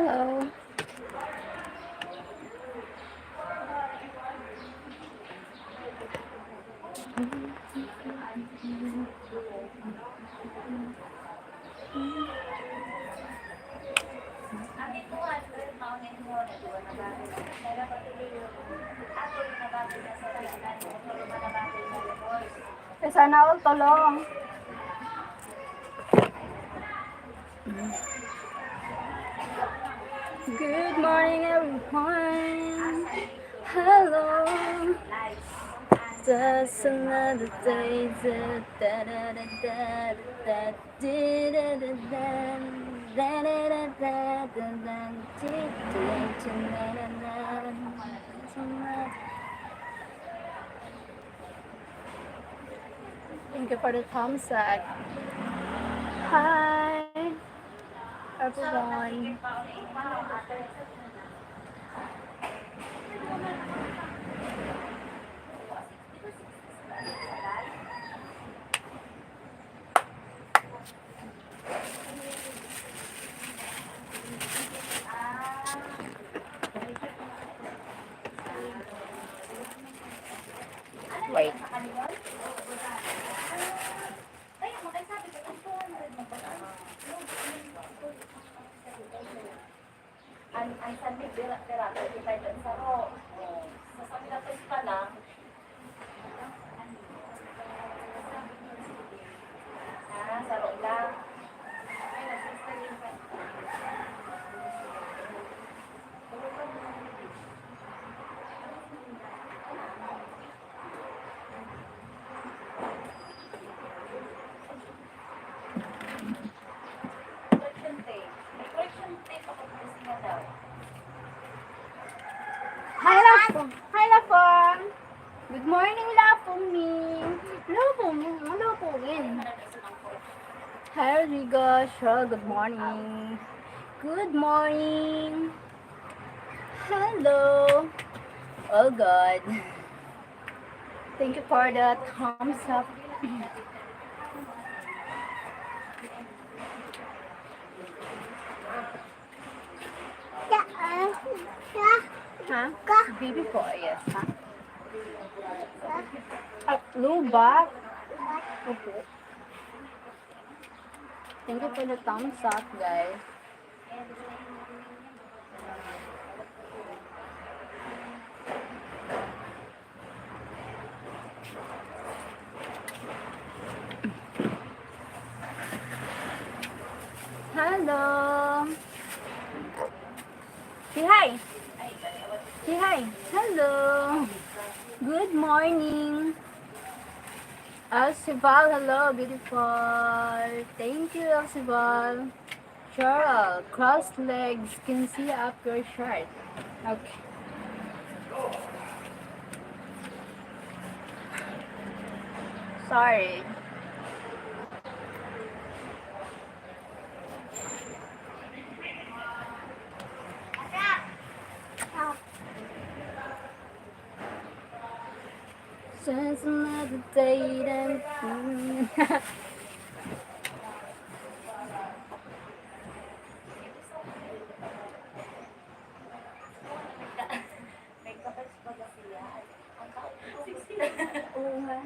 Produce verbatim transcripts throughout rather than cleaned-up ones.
Hello. Eh, sana all tolong. Good morning, everyone. Hello. Just another day. Da, da, da, da, da, da, da, da, da, da, da, da, da, da, da, da, da, da, da. Thank you for the thumbs up. Hi, everyone. Wait. An, an San Miguel, piraso kita dyan sa ro. Sa San Miguel pa lang. Ah, sa ro lang. Ay, nagsister yung pa. Hi, Lapong. Hi, Lapong. Good morning, Lapong ni. Lapong ni. Lapong ni. Hi, Rodrigo. Sure, good morning. Good morning. Hello. Oh, God. Thank you for the thumbs up. Ha? Baby po, yes. Ha? Ah, lubak. Opo. Thank you for the thumbs up, guys. Hello. Say hi. Say hi. Hello. Good morning. Elsival, hello, beautiful. Thank you, Elsival. Cheryl, cross legs, can see up your shirt. Okay. Sorry. Since another day, then May kapas baga siya. Ang tao ko. Oo nga.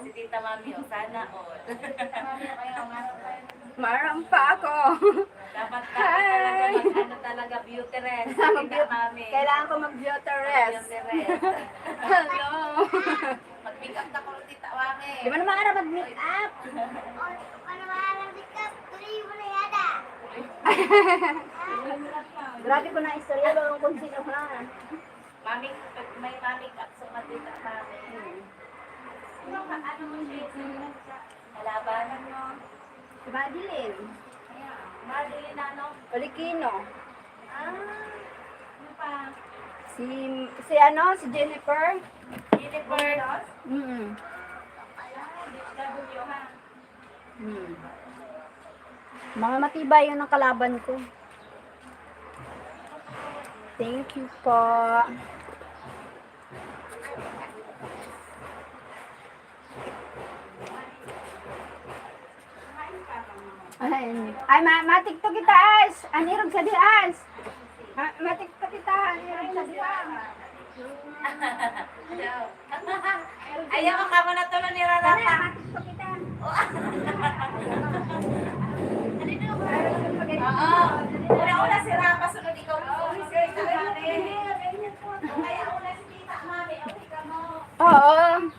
Si Tita Mami, oh, sana all. Tita Mami, kaya umarap kayo. Umarap pa ako. Dapat, dapat talaga mag-, ano talaga, beauty rest. Mag-beau-, Tita Mami. Kailangan ko mag-beauty rest. Beauty rest. Hello. Mag-makeup na ko, Tita Mami. Di ba naman ka mag-makeup? Ano ba ang makeup? Tuloy mo na yata. Grabe ko na istorya, bawang kung sino, ha? Mami, may mami ka, sumat dito, mami. Ano ka, ano mo siya, kalabanan mo? Si Madeline. Ayan. Madeline, ano? Olikino. Ah, ano pa? Si, si ano, si Jennifer. Jennifer. Mm. Ah, D H W, ha? Hmm. Mga matibay yun ang kalaban ko. Thank you po. Ay, ay, ma-, matiktok kita, Ars. An irog sa di, Ars. Ma-, matiktok kita, an irog sa di, Ars. Ayaw ka mo na tulo ni Rarata. Matiktok kita. Oo. Una-una si Rafa, sunod ikaw. Oo, kaya una si Tita Mami, okay ka mo. Oo.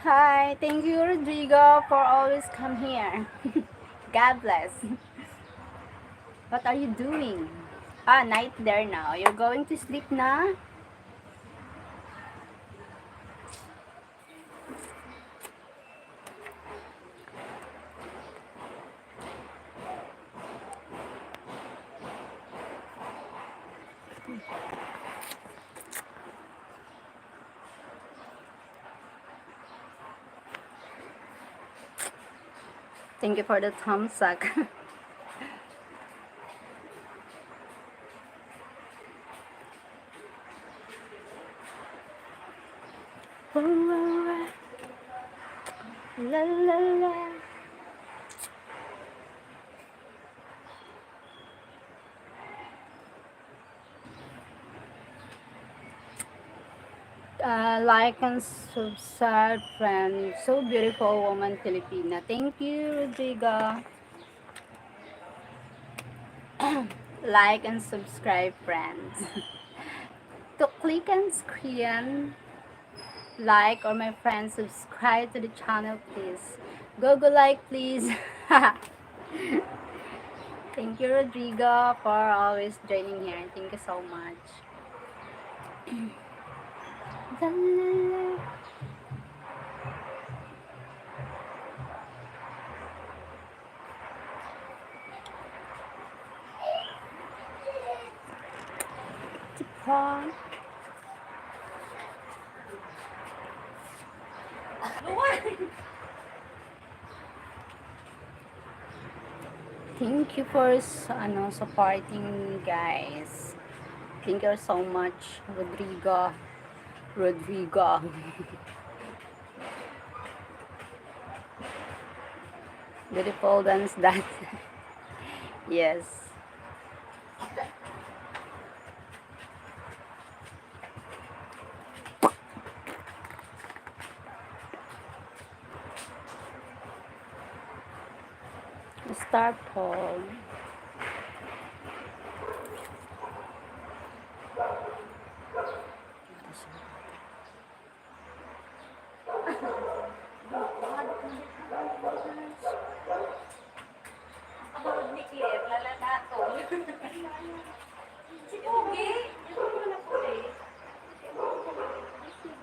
Hi, thank you, Rodrigo, for always come here. God bless. What are you doing? Ah, night there now. You're going to sleep na? Thank you for the thumbs up. La, la, la. Uh, like and subscribe, friend. So beautiful woman, Filipina. Thank you, Rodrigo. Like and subscribe, friends. To click and screen, like, or my friends, subscribe to the channel, please. Go, go, like, please. Thank you, Rodrigo, for always joining here. Thank you so much. Thank you for s-, ano, supporting, guys. Thank you so much, Rodrigo. Rodrigo. Beautiful dance, dance. Yes. Star Paul. Ang kabalog ni Claire, lalanaton. Si Pogi, yung mga na puti.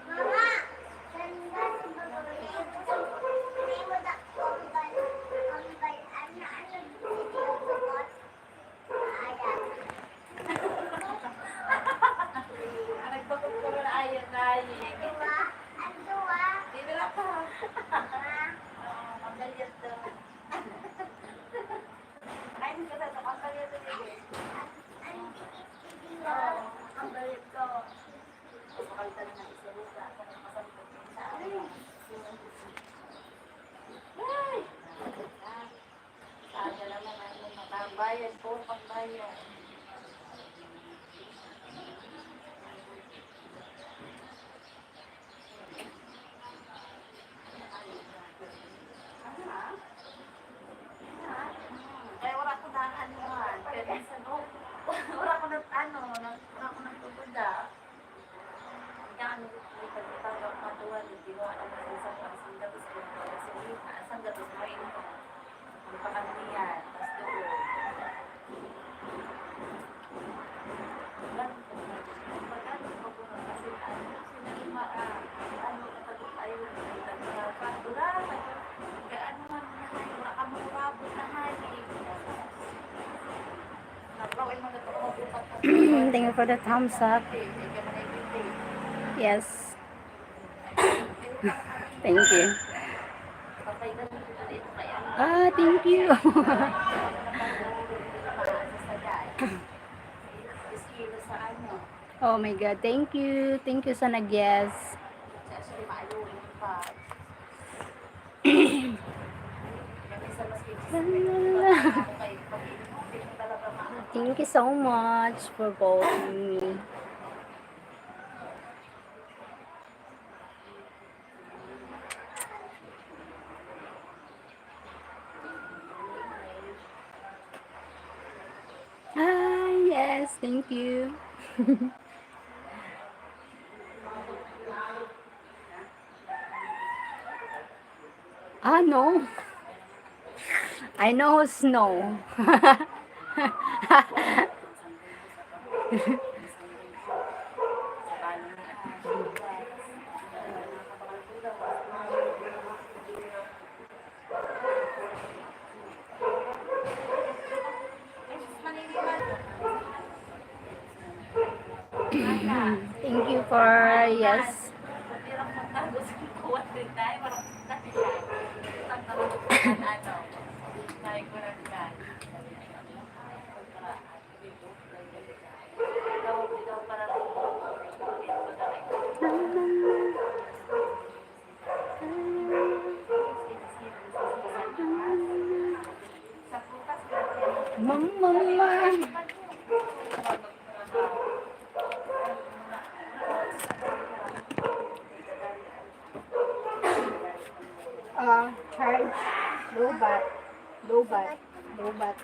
Mama, saan ba si Pogi? Hindi mo dakpo ang bal-, ang bal-, ano, ano, Ang nagpakot ko na ayan na eh. Dito lang ka. Oo, ang galit to. Ay, hindi ka sa ang galit to, Dede. Oo, ang galit to. Pakalitan na ng isa buka. Ay! Sayang naman ang mga pambayad, puro pambayad. Kaya wala ko na ano man, kaya minsan, oh, wala ko na ano, wala ko nagtutuda. Yan, ipagkatawag na tuwan, di ba? Ano sa isang pang Singapore, sa Singapore, sa Singapore, sa Singapore, sa Singapore, sa Singapore, Thank you for the thumbs up. Yes. Thank you. Ah, thank you. Oh my God, thank you. Thank you sa nag-yes. Thank you so much for voting me. Ah, yes, thank you. Ah, no. I know snow. Thank you for yes. Mama, mama. Ah, charge. Low bat. Low bat. Low bat.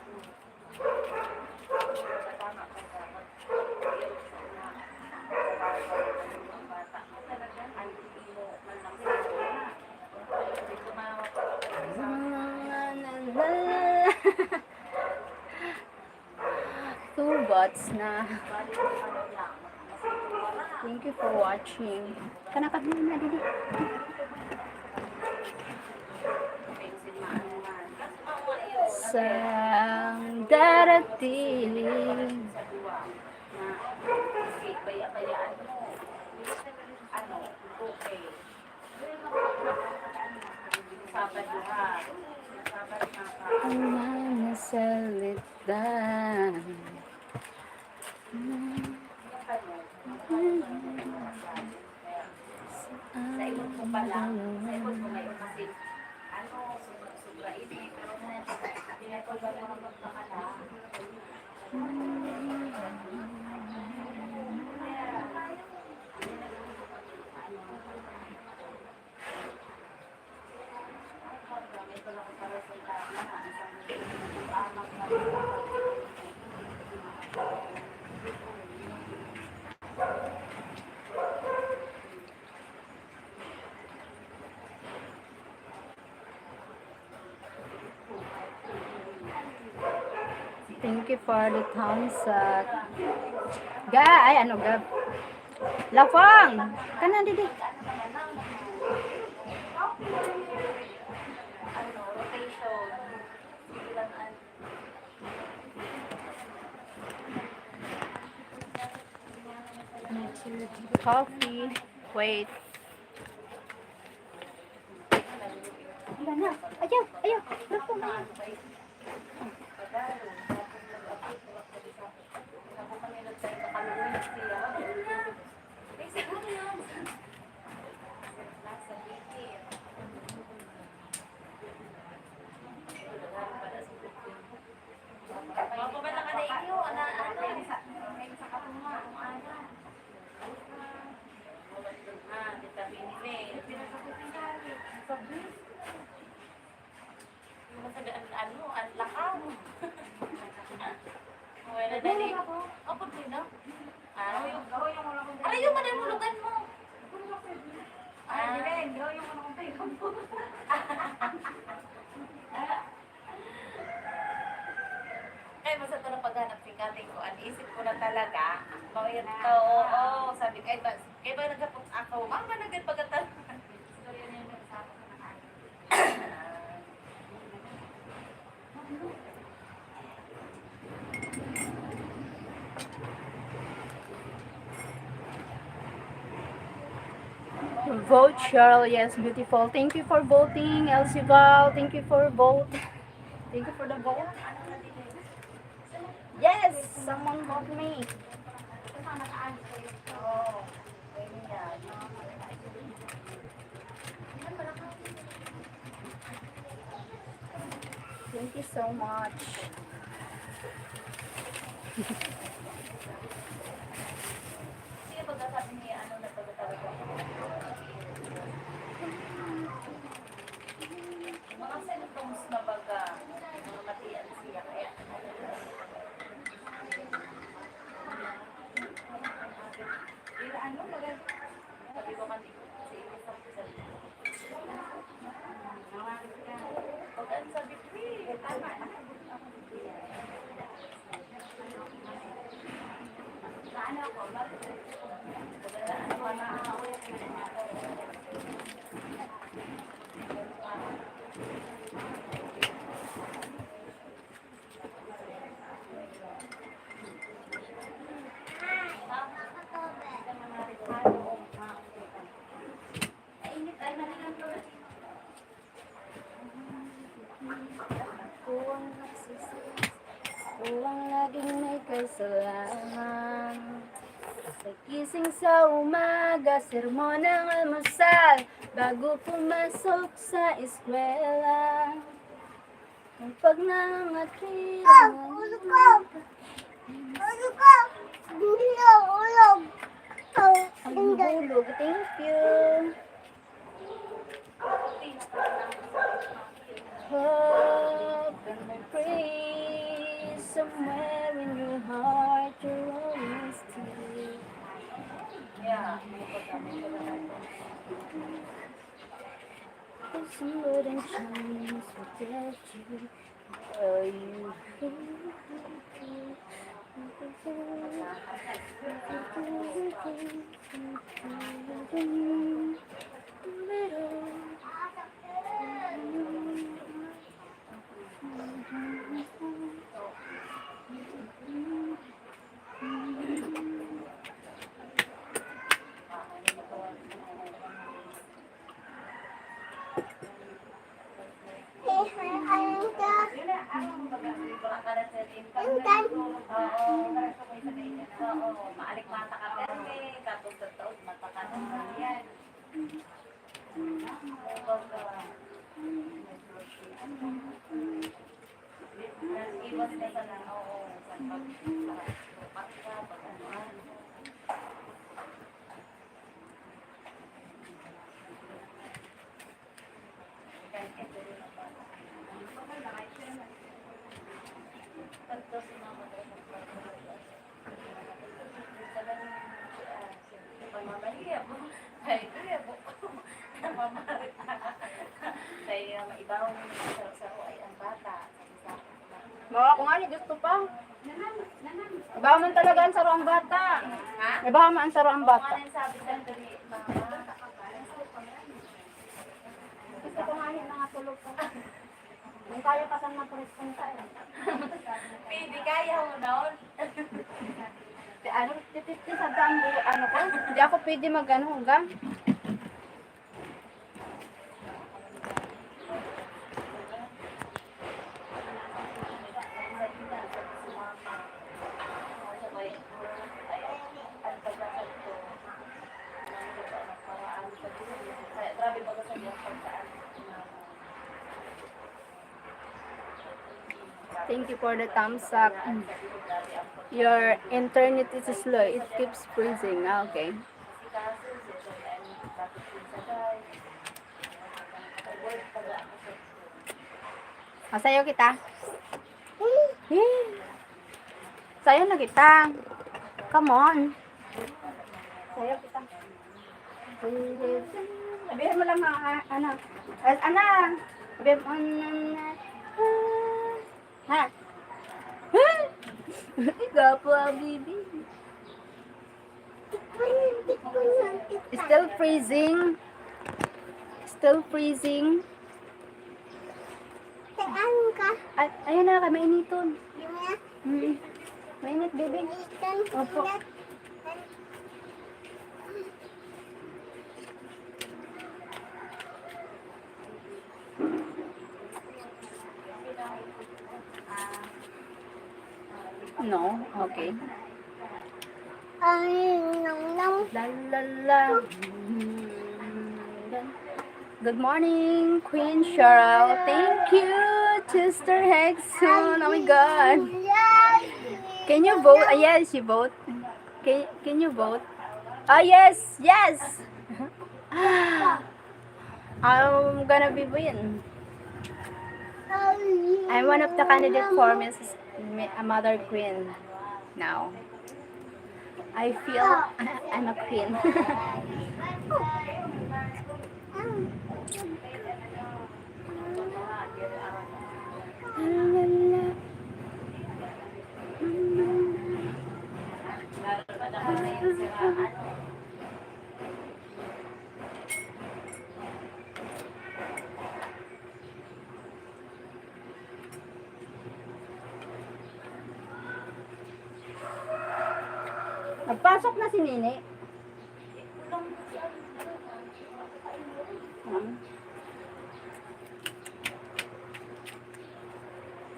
Two bots na. Thank you for watching. Kanakat mo na, dili. Sang darating. Ang mga salita. Sa imong ko pala, sa imong ko ngayon kasi, ano, sobra, sobra ini, pero na, hindi na ito ba mga magpakala? Thank you for the thumbs up. Ga, ay ano ga? Lafang! Kanan didi. Coffee. Wait. Ayaw, ayaw. Ano, ang lakaw. Wala na ni. Ako din, no? Ah. Aray, yung madalulugan mo. Ah. Ay, basta ito na paghanap si Kating ko, ang isip ko na talaga, mao yan to, oo, sabi ko, ay, ba, kaya ba naghapot ako, mama, nagpagatan. Vote, Cheryl. Yes, beautiful. Thank you for voting, Elsie Val. Thank you for vote. Thank you for the vote. Yes, someone vote me. Thank you so much. Sige, pagkasabi niya, ano na pagkatapos? Mga symptoms na baga, mga matian siya, kaya Ila ano, maganda. Sabi ko kanina, si Iris ang sabi. Pag ang sabi ko, eh, tama na. Sa ano ako, bakit? Maganda, ano, ano, ano, Ako ang nagsisisi, ako ang laging may kasalanan. Sa gising sa umaga, sermon ang almusal, bago pumasok sa eskwela. Ang pagnangatira. Ulo ko! Ulo ko! Hindi na ulog! Ang hulog. Thank you. Hope and pray somewhere in your heart you're always still. Yeah. There's somebody trying to tell you how you feel. Pamamahiya po. Ay, kuya po. Namamarit na. Kaya maibaw mo yung saro-saro ay ang bata. Mga kung ano, gusto pa. Iba man talaga ang saro ang bata. Ha? Iba man ang saro ang bata. Ano yung sabi sa ni mama? Gusto ko nga yung mga tulog ko. Kung kaya pa siyang magpresenta eh. Pwede, kaya mo daon. Di ano, titipti sa daan, ano ko? Di ako pwede mag-ano, hanggang. Thank you for the thumbs up. Your internet is slow. It keeps freezing. Ah, okay. Masayo kita. Eh. Sayo na kita. Come on. Sayo kita. Sabihan mo lang, ah, ano. As, ano. Sabihan mo, ano, ano. Ha? Gwapo ang bibi. Still freezing. Still freezing. Saan ka? Ay, ayun na, kay mainiton. Yun na. Mm. Mainit, baby. Mainiton. Opo. Mainit. No? Okay. Ang nang nang. La, la, la. Good morning, Queen Cheryl. Thank you. Sister Hexon, oh my God. Can you vote? Ah, yes, you vote. Can, can you vote? Ah, yes, yes. I'm gonna be win. I'm one of the candidate for Missus Mi-, a Mother Queen now. I feel I'm a queen. Nagpasok na si Nini.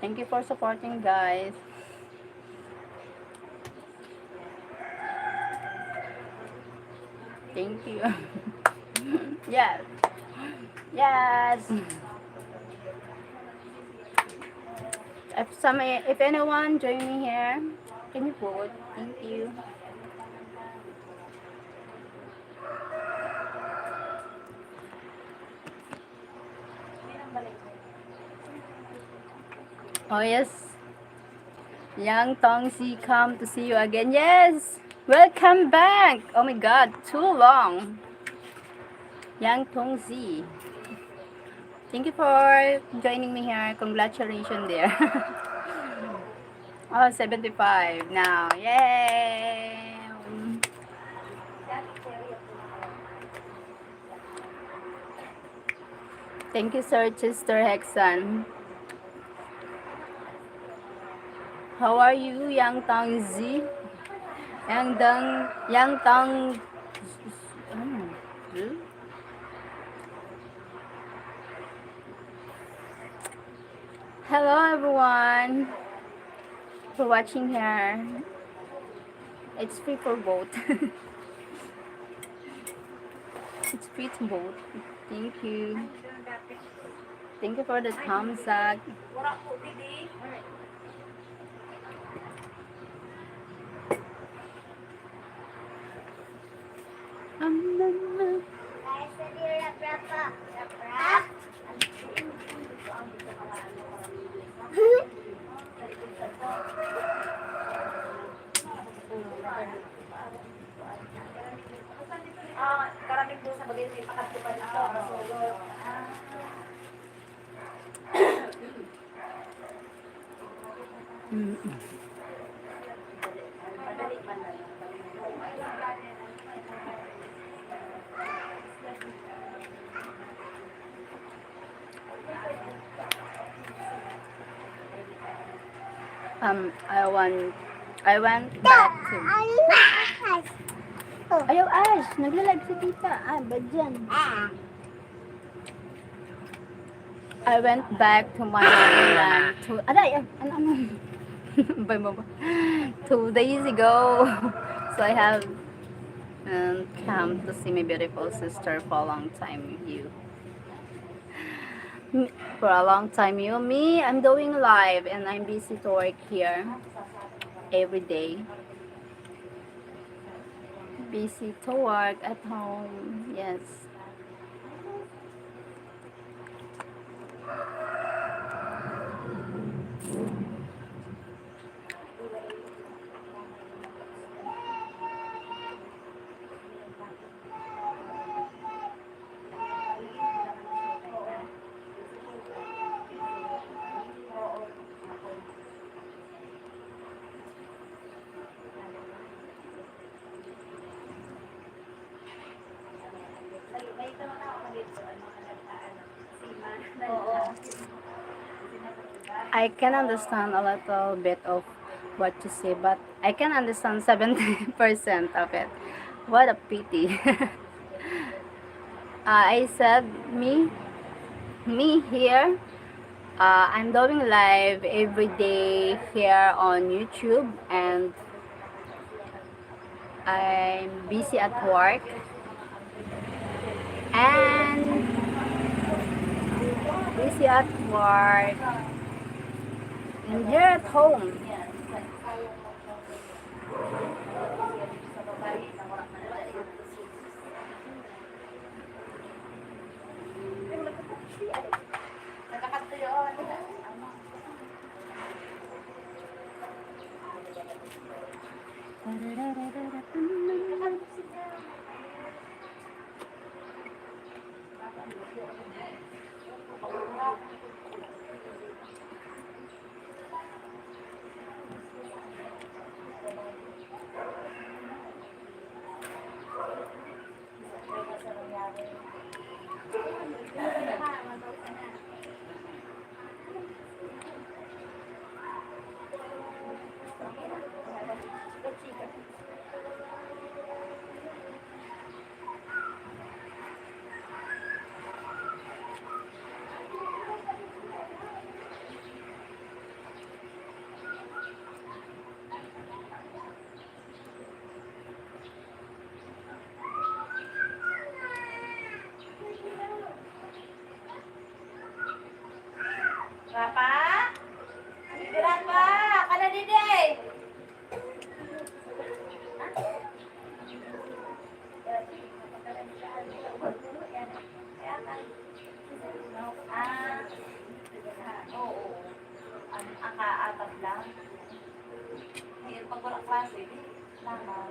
Thank you for supporting, guys. Thank you. Yes. Yes. If some, if anyone join me here, can you vote? Thank you. Oh, yes. Yang Tong Z, come to see you again. Yes! Welcome back! Oh my God, too long. Yang Tong Z. Thank you for joining me here. Congratulations there. Oh, seventy-five now. Yay! Thank you, Sir Chester Hexan. How are you, Yang Tang Z? Yang Dang, Yang Tang, ano? Hello, everyone, for watching here. It's free for vote. It's free to vote. Thank you. Thank you for the thumbs up. Ah, karami po sa bagay may pakatukan ito. Mm. Um, I want, I went back to... Ayaw, Ash! Nagla-live si tita. Ah, ba dyan? I went back to my motherland to, aray, ah, ano, ano? Bay mo ba? Two days ago. So I have, um, come to see my beautiful sister for a long time, you. For a long time, you. Me, I'm doing live and I'm busy to work here every day. Busy to work at home, yes. I can understand a little bit of what you say, but I can understand seventy percent of it. What a pity. Uh, I said, me, me here, uh, I'm doing live every day here on YouTube, and I'm busy at work. And busy at work. I'm here at home. Papa? Papa? Kana didi! Ah, oo. Ang akaatab lang. Di, pag wala klase, di. Tama.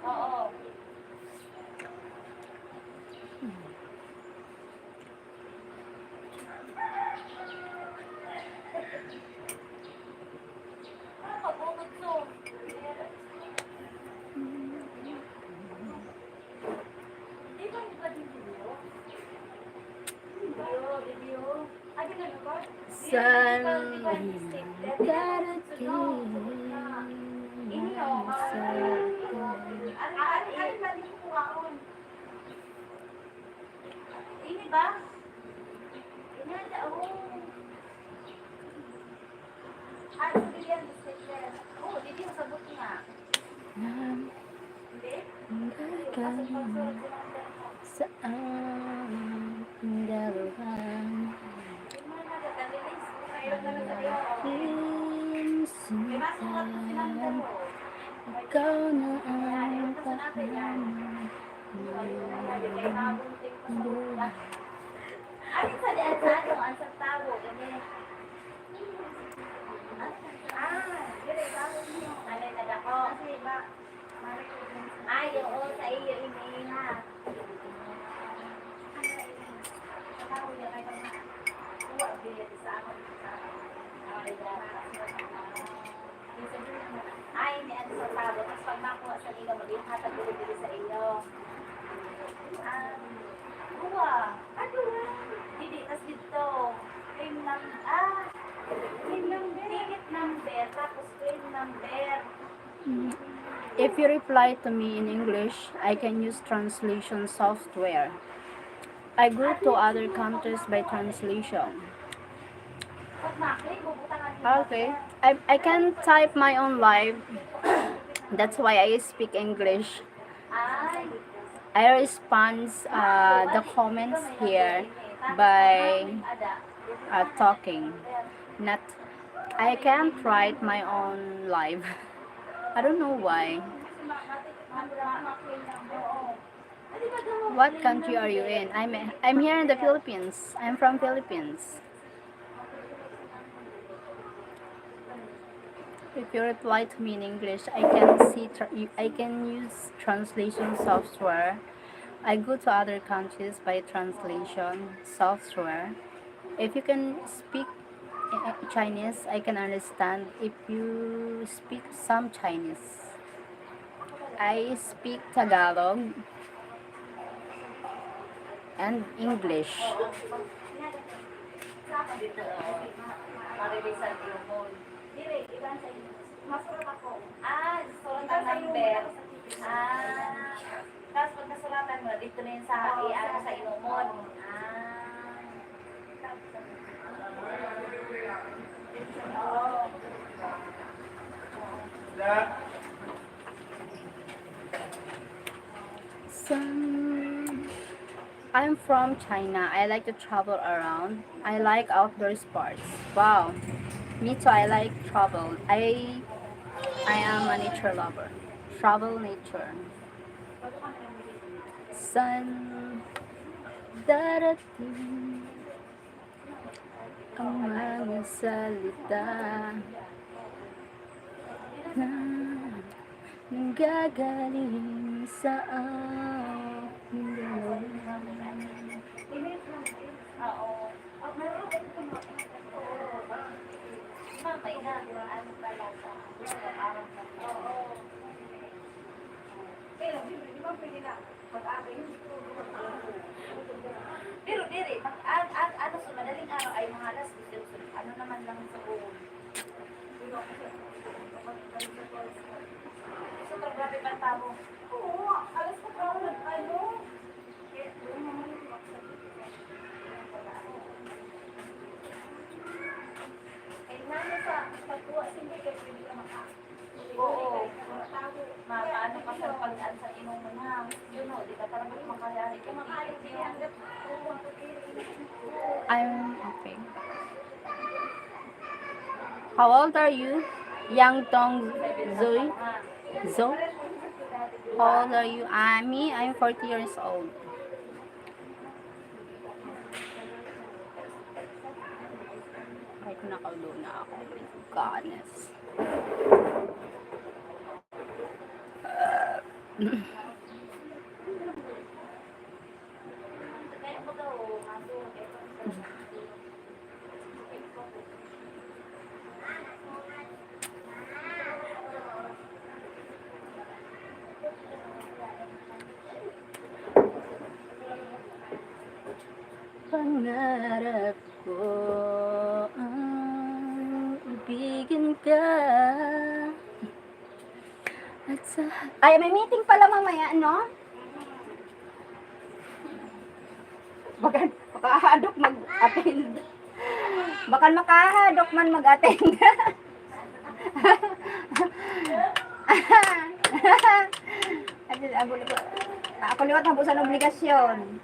Oo. San darating sa Ini ba? Ini na, oh. Ah, sige yan, stapler. Oh, didi, sabot nga. Hindi? Ang gagawin sa aking dalawa. Aking sinta, ikaw na ang pahamon. Asin sa diyan sa ano, ang sa tao, ganyan. Ah, dire, tao niyo. Ano yung taga ko? Kasi ba, Ay, oo, sa iyo, ini, ha? Ay, may ano sa tabo. Tapos pag makuha sa ilo, mag-ihatag diri sa iyo. Ah, duwa. Ah, duwa. Didi, tas dito. Claim num-, ah, claim number. Ticket number, tapos claim number. If you reply to me in English, I can use translation software. I go to other countries by translation. Okay. I, I can type my own live. That's why I speak English. I respond, uh, the comments here by, uh, talking. Not, I can't write my own live. I don't know why. What country are you in? I'm, I'm here in the Philippines. I'm from Philippines. If you reply to me in English, I can see, tra-, I can use translation software. I go to other countries by translation software. If you can speak, eh, Chinese, I can understand if you speak some Chinese. I speak Tagalog and English. Ah, surat ang number. Ah. Tapos pag nasulatan mo na, dito na yun sa, i-ano sa inumon. Ah. Some I'm from China. I like to travel around. I like outdoor sports. Wow. Me too, I like travel. I I am a nature lover. Travel nature. San darating ang mga salita na nanggagaling sa aking loob. Pero diri, pag an, an, ano, sa madaling araw ay mga alas dos, ano naman lang sa ulo. Super grabe pa tamo. Oo, alas kuwatro na tayo. Eh, nasa pagkuha, siyempre, kaya pwede ka maka-, oo. Makaano ka sa pag-an sa imong mga, you know, di ka talaga makayari. Kaya makayari, di hanggat, oo, ang pag-iring. I'm okay. How old are you? Yang Tong Zoe? Zo? How old are you? Ah, me, I'm forty years old. Kahit nakaulo na ako. My goodness. Pangarap ko ang ibigin ka. At sa, ay, may meeting pala mamaya, no? Baka makahadok mag-attend. Baka makahadok man mag-attend. Ay, ako, ako liwat habo sa obligasyon.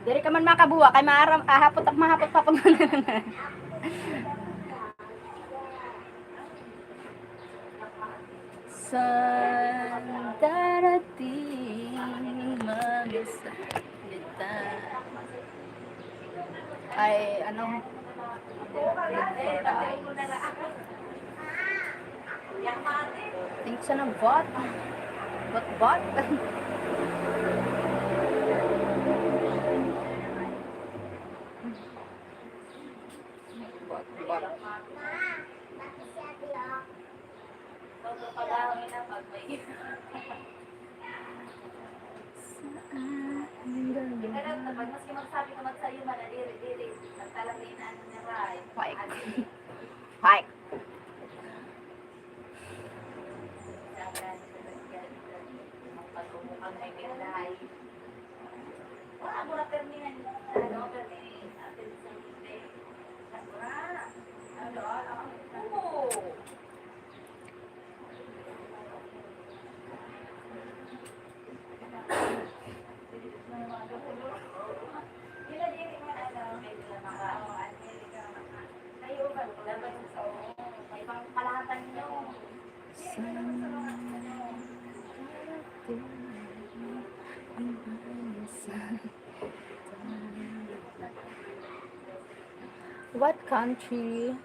Diri ka man makabuwa, kay maaram, ahapot at mahapot pa pag San darating mga salita? Ay, ano? Thanks sa nag-bot. Bot-bot. Bot-bot. Pag-ahon na pag may Saan ang galing? Ikaw daw, pag maski magsabi ka, magsayo man, diri, diri. Nagtalang na inaano niya, Ray. Pike. Pike. Wala mo na permi na, ano, permi, atin sa hindi. Wala. Ano, ano, oo. What country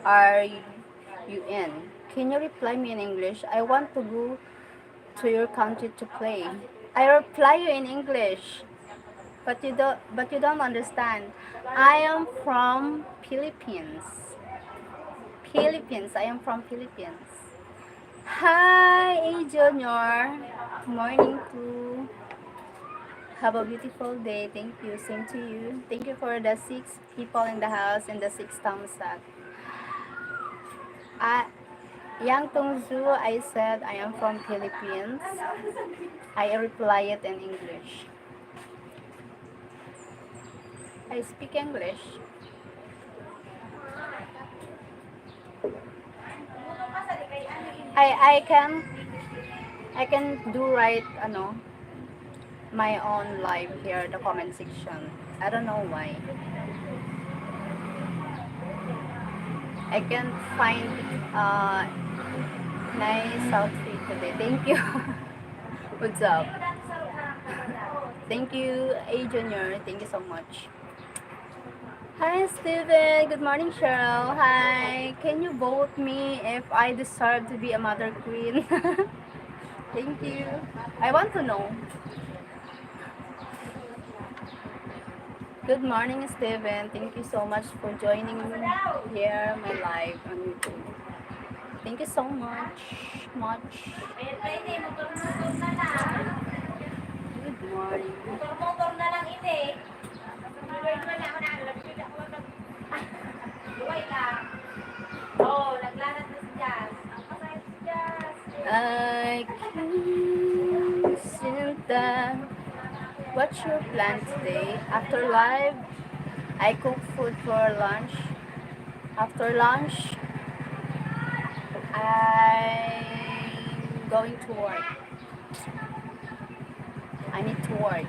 are UN. Can you reply me in English? I want to go to your country to play. I reply you in English. But you don't, but you don't understand. I am from Philippines. Philippines. I am from Philippines. Hi, A Junior. Morning too. Have a beautiful day. Thank you. Same to you. Thank you for the six people in the house and the six thumbs up. Ah, Yang Tungzu, I said I am from Philippines. I reply it in English. I speak English. I, I can, I can do right, ano, my own live here, the comment section. I don't know why. I can't find, uh, nice outfit today. Thank you. What's up? Thank you, A Junior. Thank you so much. Hi, Steven. Good morning, Cheryl. Hi. Can you vote me if I deserve to be a mother queen? Thank you. I want to know. Good morning, Steven. Thank you so much for joining here my live on YouTube. Thank you so much. Much. Good morning. Motor-motor na lang ini. Luway lang. Oh, naglanat na si Jazz. Ang pasay si Jazz. I can Sinta. What's your plan today? After live, I cook food for lunch. After lunch, I'm going to work. I need to work.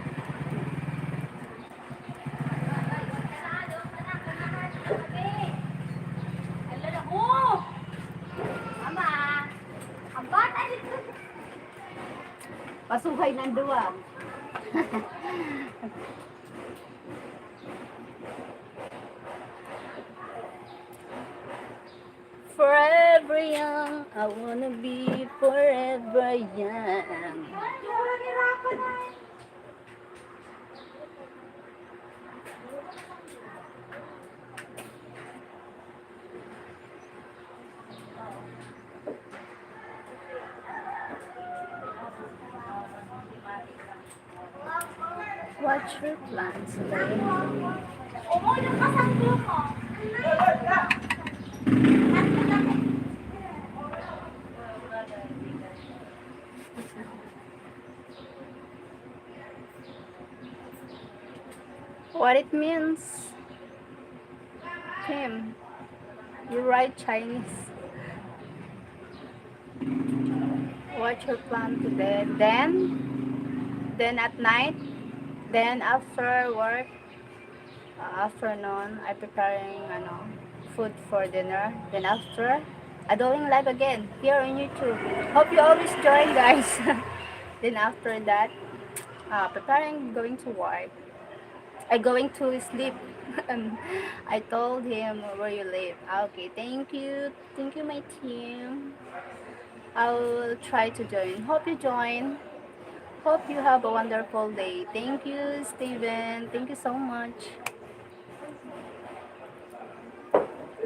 Pasuhay ng duwa. Forever young, I wanna be forever young. What's your plan today? What it means? Kim, you write Chinese. What's your plan today? Then, then at night, then after work, uh, afternoon, I preparing, ano, food for dinner. Then after, I doing live again here on YouTube. Hope you always join, guys. Then after that, uh, preparing going to work. I going to sleep. Um, I told him where you live. Ah, okay, thank you. Thank you, my team. I will try to join. Hope you join. Hope you have a wonderful day. Thank you, Steven. Thank you so much.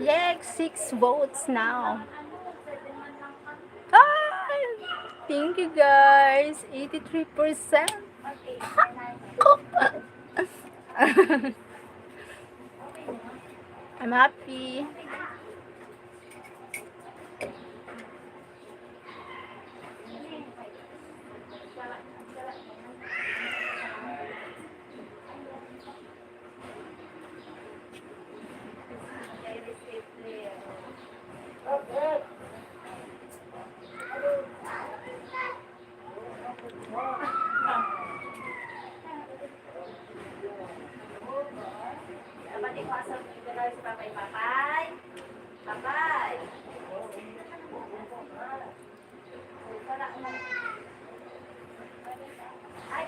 Yay, six votes now. Ah, thank you, guys. Eighty-three percent. I'm happy. Dapat yung pasok dito lang si Papay. Papay! Papay! Wala naman. Ay!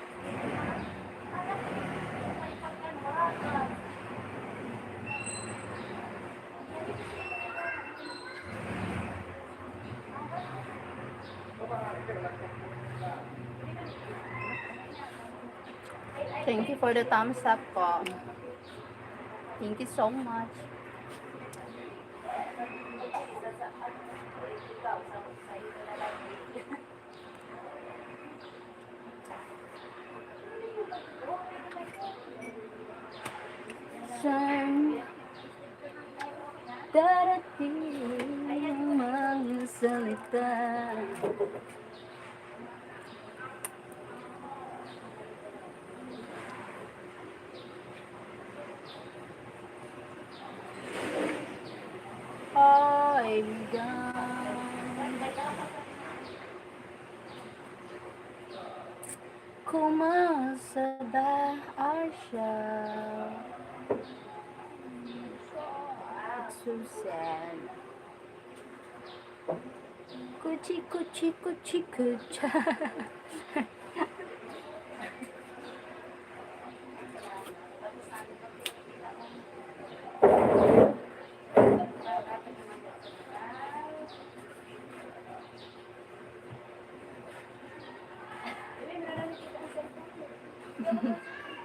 Thank you for the thumbs up po. Thank you so much. San darating ang mga salita? Ay, God. Kumusta ba, Arsha? Susan. Kuchi, kuchi, kuchi, kucha.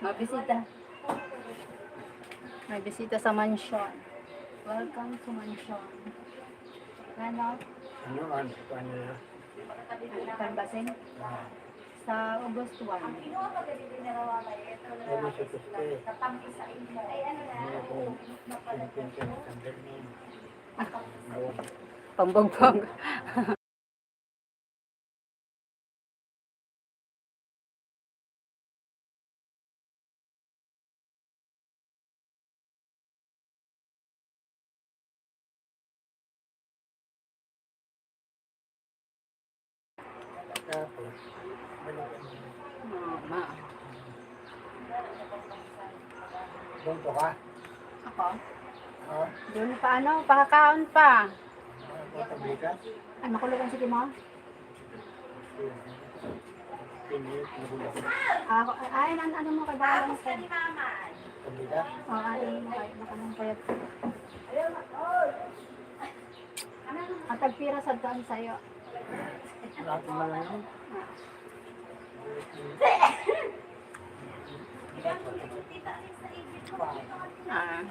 Mabisita. May bisita sa mansyon. Welcome to mansyon. Ano? Ano, ano, ano na? Canvassing? Ah. Sa August one. Ano sa Tuesday? Ano kung pinipinsan sa Sunday na yun? Pambogpog. Tapos, balikan mo. Oo, ma. Bunto ka? Ako? Oo. Doon pa, ano, pakakaon pa. Ano, pagbigas? Ano, kulugan, sige mo? Pinili, pinili. Ako, ay, ano, ano mo, kay Balang sa. Pagbigas? Oo, ay, ano mo, kay, baka nang payat. At tagpira sa daan sa'yo. Lahat naman lang yun. Ah.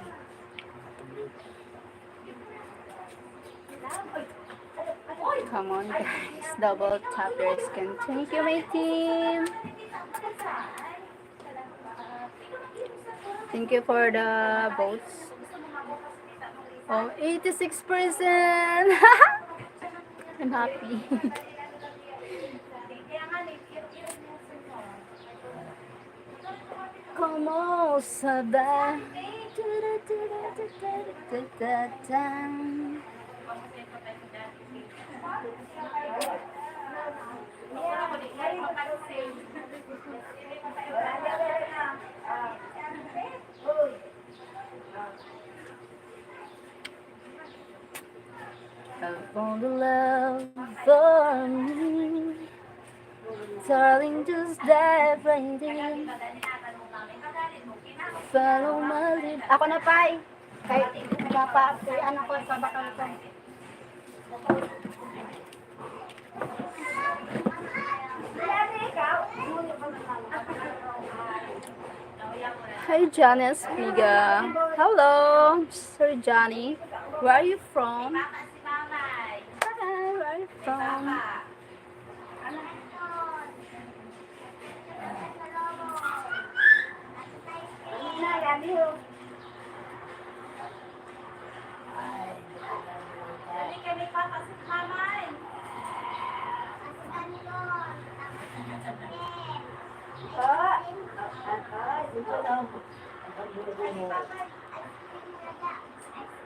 Come on, guys. Double tap your screen. Thank you, my team. Thank you for the votes. Oh, eighty-six percent. I'm happy. Como sa ba? I found a love for me. Darling, just dive right in. Follow my lead. Ako na, Pai. Kay, nagpapa-, kay ano ko, sa bakal ko. Hi, Janice Piga. Hello, Sir Johnny. Where are you from? Hi, where are you from? Dali kami, Papa, si Mama, eh. Pa, pa, dito lang.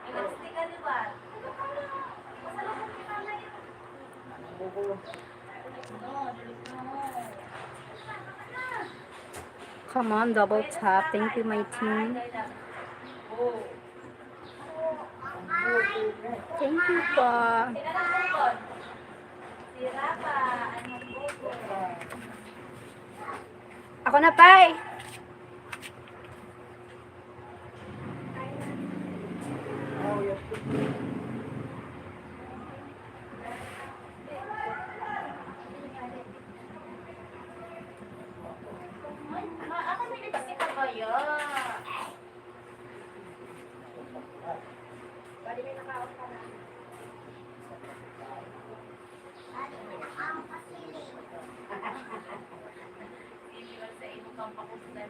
Elastic ka, di ba? Pasalubong ni Mama yun. Come on, double tap. Thank you, my team. Thank you po. Ako na, Pai. Siniwag sa imo kang pakusdan.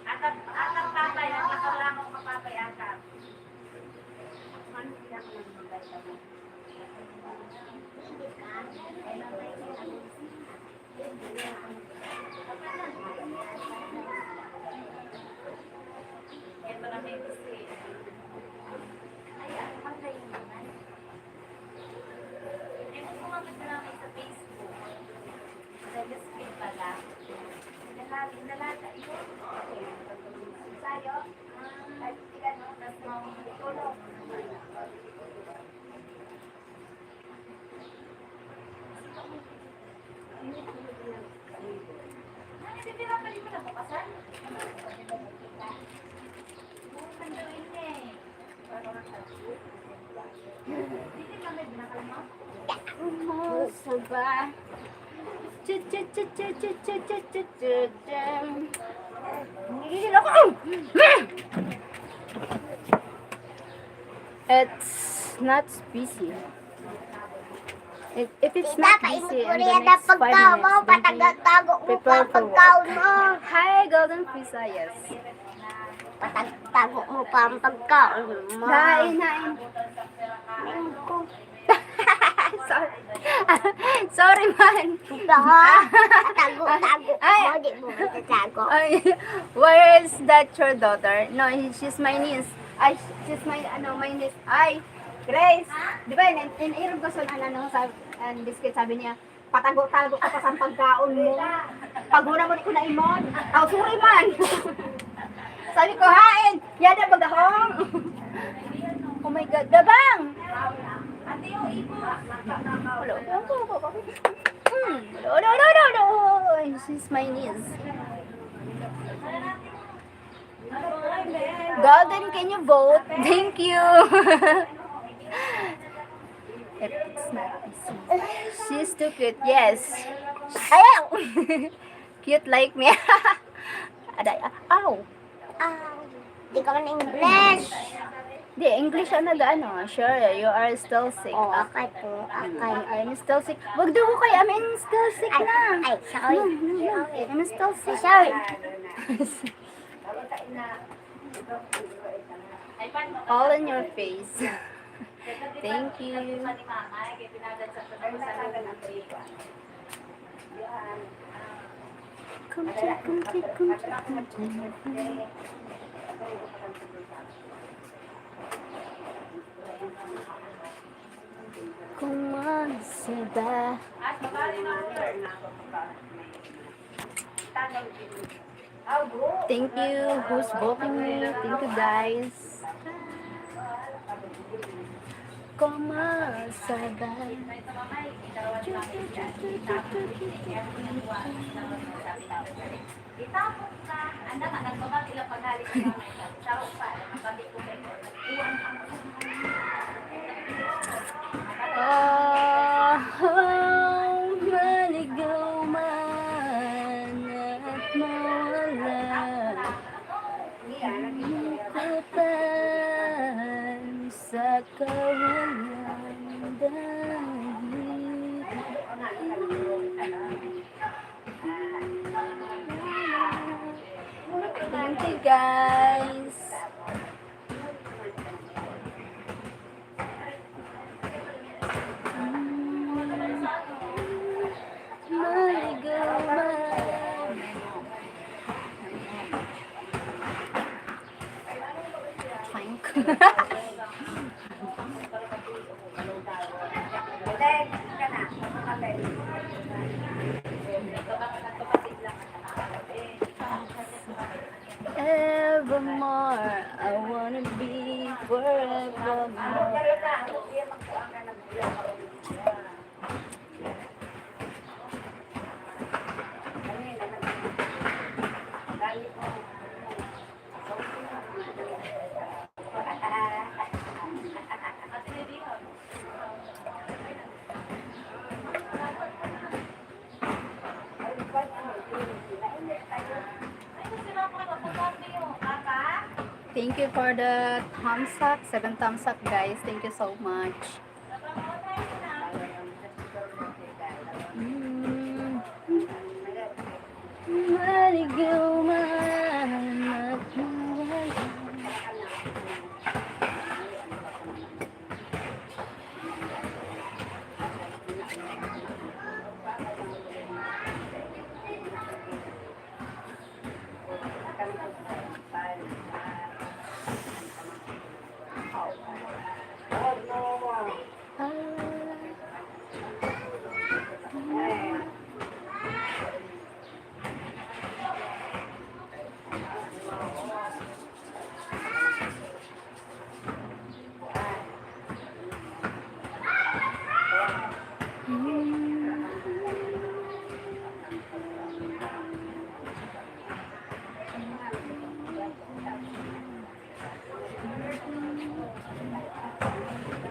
Atap, atap, papay, ang lakaw-lakaw ka, papay, atap. Ano sa ba? Chu, chu, chu, chu. It's not busy. If, if it's not busy, and then it's five minutes, then we prepare for work. Hi, Golden Visayas. Patagtago mo pa ang pagkaon mo. Hain, hain. Sorry. Sorry, man. Ito, ha? Tago-tago mo, di mo matatago. Ay, where is that your daughter? No, he- she's my niece. Ay, she's my, ano, my niece. Ay, Grace, di ba, in, in, in ko sa, ano, sa, and biscuit, sabi niya, "Patago-tago ka pa sa pagkaon mo. Pag muna mo, di ko naimon." Aw, sorry man. Sabi ko, "Hain, yada bagahong." Oh my God, Gabang! Hello, hello, hello, hello, hello. Mm, hello, hello, hello, hello, hello. This is my niece. Golden, can you vote? Thank you. It's not easy. She's too cute, yes. Ayaw! Cute like me. Aday, ah, ow. Ah, di ka man English. Di, English ang nag-ano. Sure, you are still sick. Oh, okay po. Okay. I'm still sick. Wag daw ko kayo, I'm still sick na. Ay, sorry. No, no, no. I'm still sick. Sorry. All in your face. Thank you. Kumchi, kumchi, kumchi, kumchi. Kung magsaba. Thank you who's voting me. Thank you, guys. Kung magsaba. Itapok na, anda ka, nagbabag ilang paghalik sa mga ikaw. Sarok pa, nagbabag ko kayo. Iwan ang Ah, maligaw man at mawala, lungkotan sa kawalan dahil. Thank you, guys. Mm. Maligaw man. Thank you. Evermore, I wanna be forevermore. Thank you for the thumbs up. Seven thumbs up, guys. Thank you so much. Mm. Maligaw man at mawala.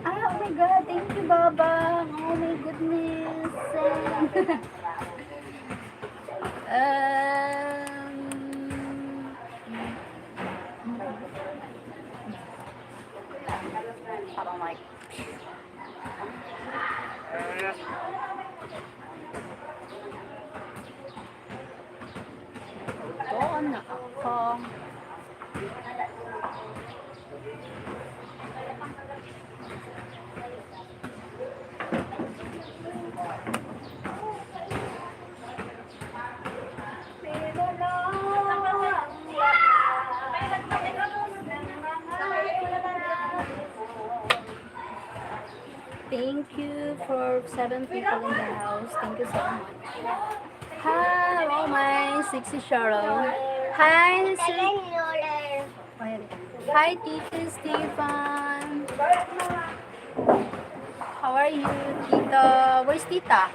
Ah, oh my God, thank you, Baba. Oh my goodness. Um, parang like, Doon na ako. Thank you for seven people in the house. Thank you so much. Hi, oh my, sexy Cheryl. Hi, si- Hi, Tito Stefan. How are you, Tito? Where's Tita?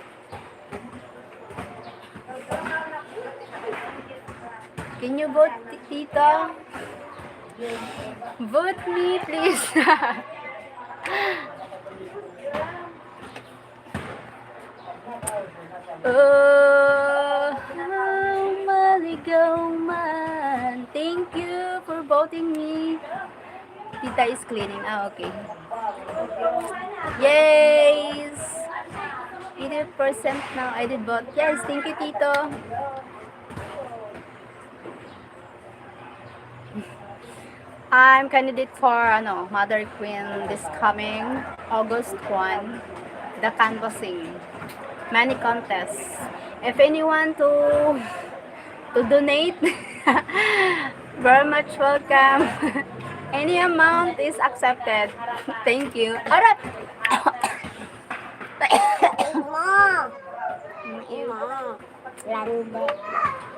Can you vote, Ti-, Tito? Vote me, please. Oh, how maligaw man. Thank you for voting me. Tita is cleaning. Ah, okay. Yes! Eighty percent now. I did vote. Yes, thank you, Tito. I'm candidate for, ano, Mother Queen this coming August one, the canvassing, many contests. If anyone to, to donate, very much welcome. Any amount is accepted. Thank you. Ara! Imo. Imo. Lande.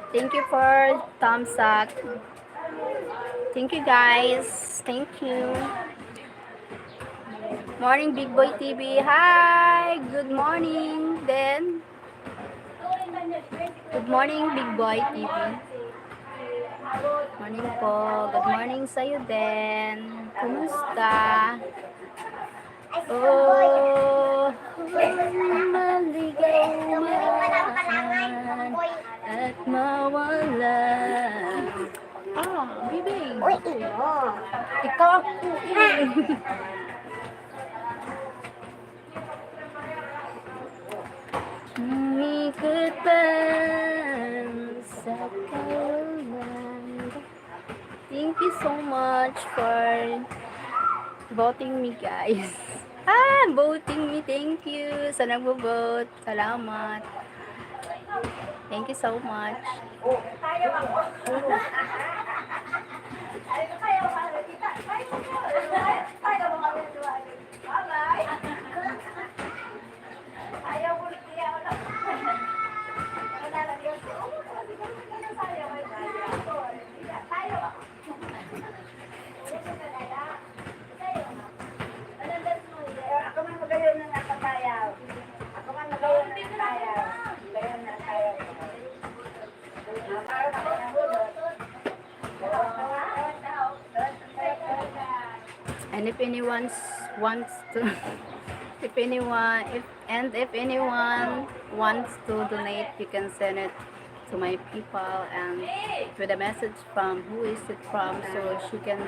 Thank you for thumbs up. Thank you, guys. Thank you. Morning, Big Boy T V. Hi! Good morning, Den. Good morning, Big Boy T V. Morning po. Good morning sa'yo, Den. Kumusta? Oh, maligaw man at mawala. Ah, baby. Uy, ino. Ikaw, uy. Umikot pa sa kawalan. Thank you so much for voting me, guys. Ah, voting me. Thank you sa nagbo-vote. Salamat. Thank you so much. And if anyone wants to, if anyone, if, and if anyone wants to donate, you can send it to my PayPal and with a message from who is it from, so she can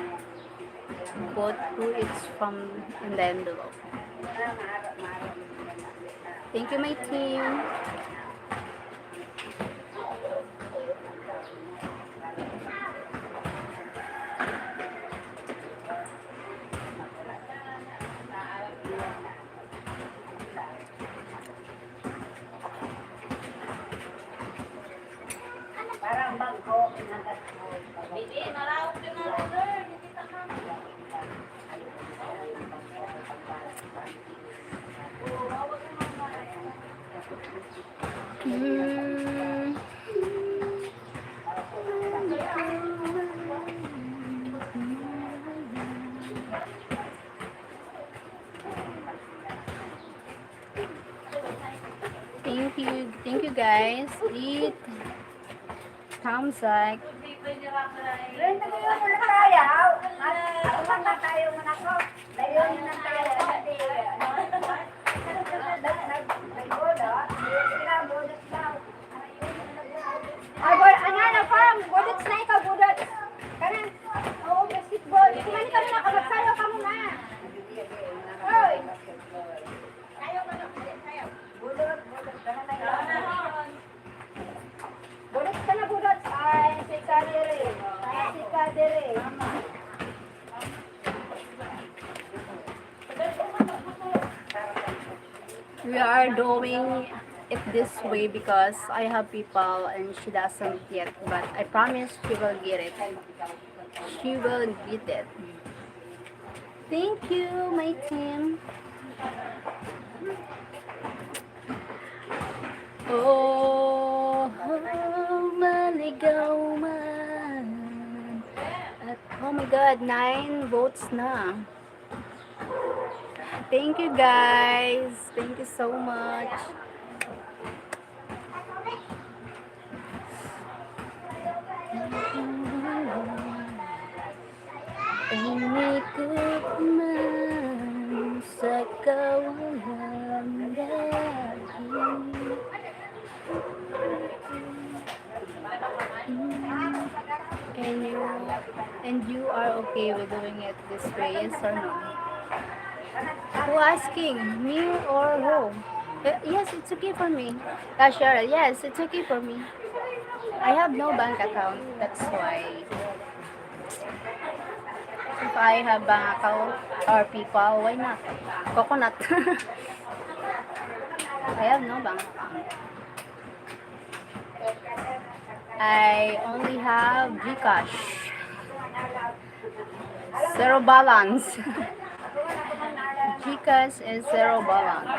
put who it's from in the envelope. Thank you, my team. Mm. Thank you. Thank you, guys. It thumbs up. Layon na tayo, muna ko. Layon na tayo. Nag-, nag-, nag-, Ay, bol-, ano, ano, parang budots na ikaw, budots. Kanan. Oo, basketball. Kumani kami na, magsayaw kami na. Hoy! Sayaw ka na, sayaw. Budot, budot, kanan na yun. Budots ka na, budots. Ay, si Kadiri. Ay, si Kadiri. We are doing it this way because I have PayPal and she doesn't yet, but I promise she will get it. She will get it. Thank you, my team. Oh, maligaw man. At, oh my God, nine votes na. Thank you, guys. Thank you so much. Umikot man sa kawalan dahil. And you, and you are okay with doing it this way, yes or no? Who asking? Me or who? Eh, yes, it's okay for me. Ah, Cheryl, yes, it's okay for me. I have no bank account, that's why. If I have bank account or PayPal, why not? Coconut. I have no bank account. I only have GCash. Zero balance. GCash is zero balance.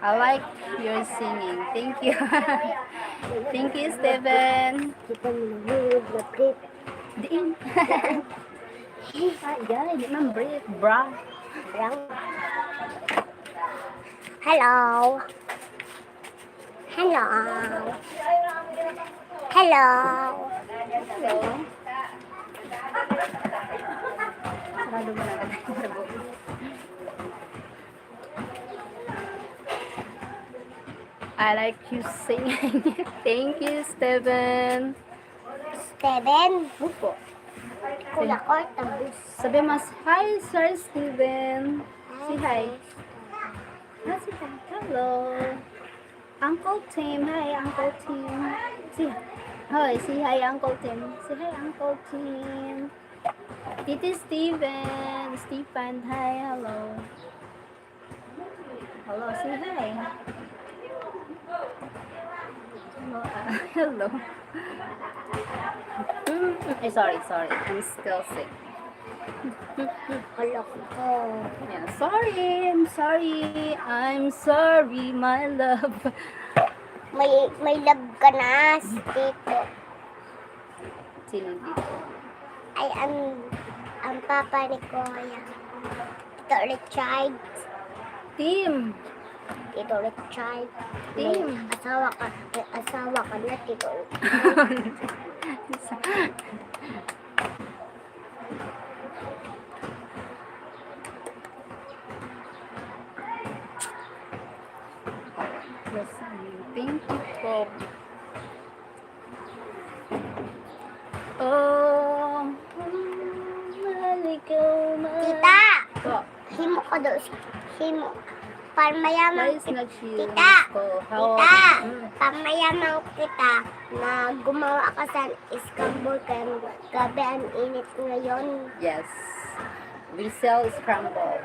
I like your singing. Thank you. Thank you, Steven. Kita mo na yun, lapit. Diin. Ay, ay, di man break, bra. Hello. Hello. Hello. Sarado mo na. I like you singing. Thank you, Steven. Steven? Opo. Kuya Kurt, ang bus. Sabi mas, "Hi, Sir Steven." Say hi. Sir Steven. Ah, say hi. Hello. Uncle Tim. Hi, Uncle Tim. Say, hi, say hi, Uncle Tim. Say hi, Uncle Tim. Titi Steven. Stephen, hi, hello. Hello, say hi. Hello, ah, hello. Mm, eh, sorry, sorry. I'm still sick. Hala ko. Yeah, sorry. I'm sorry. I'm sorry, my love. May, may love ka na, Tito. Sino dito? Ay, ang, ang papa ni Kuya. Tito Richard. Tim. Tito Richard. Tim. May asawa ka, may asawa ka na, Tito Richard. Oh, maligaw man. Tita! Po. Himo ko do, himo. Pamayaman Guys, kita. Nag-chill. Tita! Ko. How? Tita! Mm. Pamayaman kita na gumawa ka sa scramble kay gabi ang init ngayon. Yes. We sell scramble.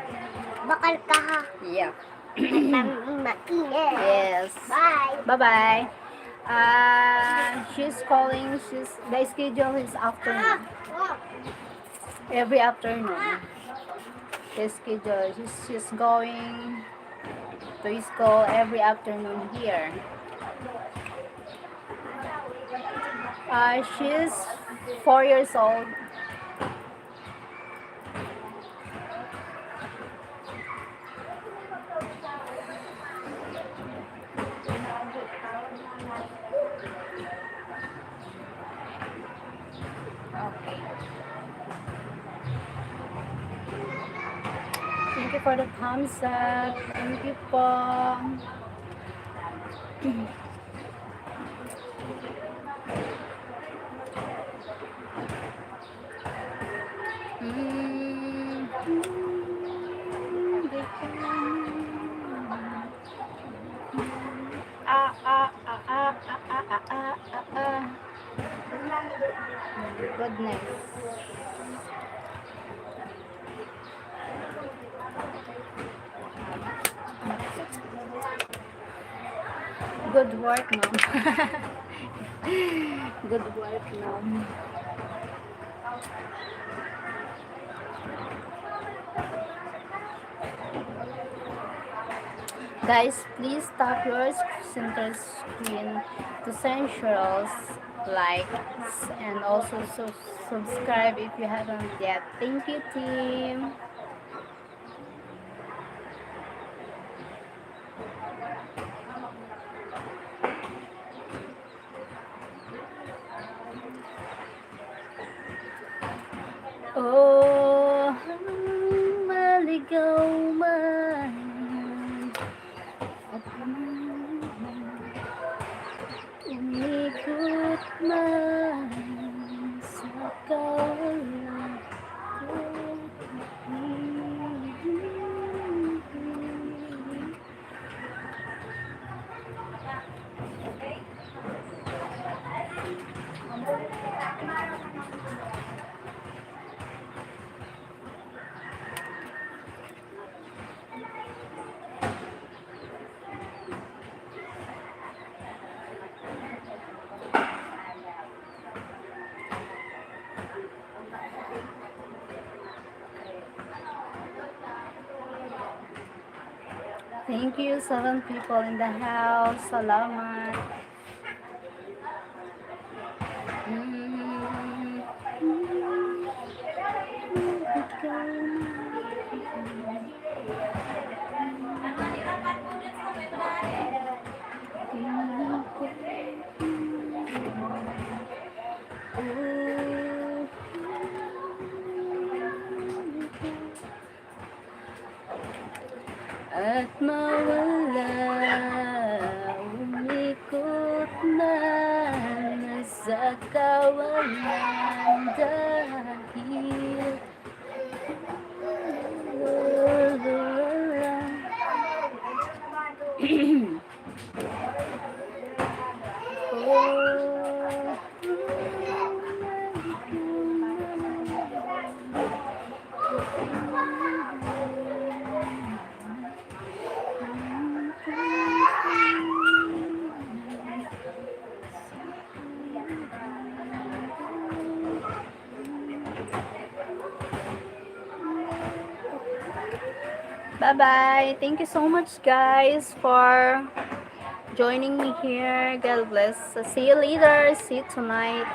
Bakal ka ha? Yeah. Mainit. Yes. Bye. Bye-bye. Uh, she's calling, she's, the schedule is afternoon. Every afternoon. The schedule, she's, she's going to school every afternoon here. Uh, she's four years old. Okay. Thank you for the thumbs up. Thank you po. Mm. Ah, ah, ah. Goodness. Good work, ma'am. Good work, ma'am. Guys, please tap your center screen to send Cheryl's likes and also su- subscribe if you haven't yet. Thank you, team. Oh, maligaw man at umikot man sa kawalan. Thank you, seven people in the house. Salamat. Mm. At mawala, umikot man sa kawalan dahil Bye-bye. Thank you so much, guys, for joining me here. God bless. See you later. See you tonight.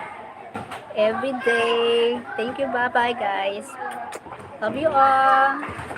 Every day. Thank you. Bye-bye, guys. Love you all.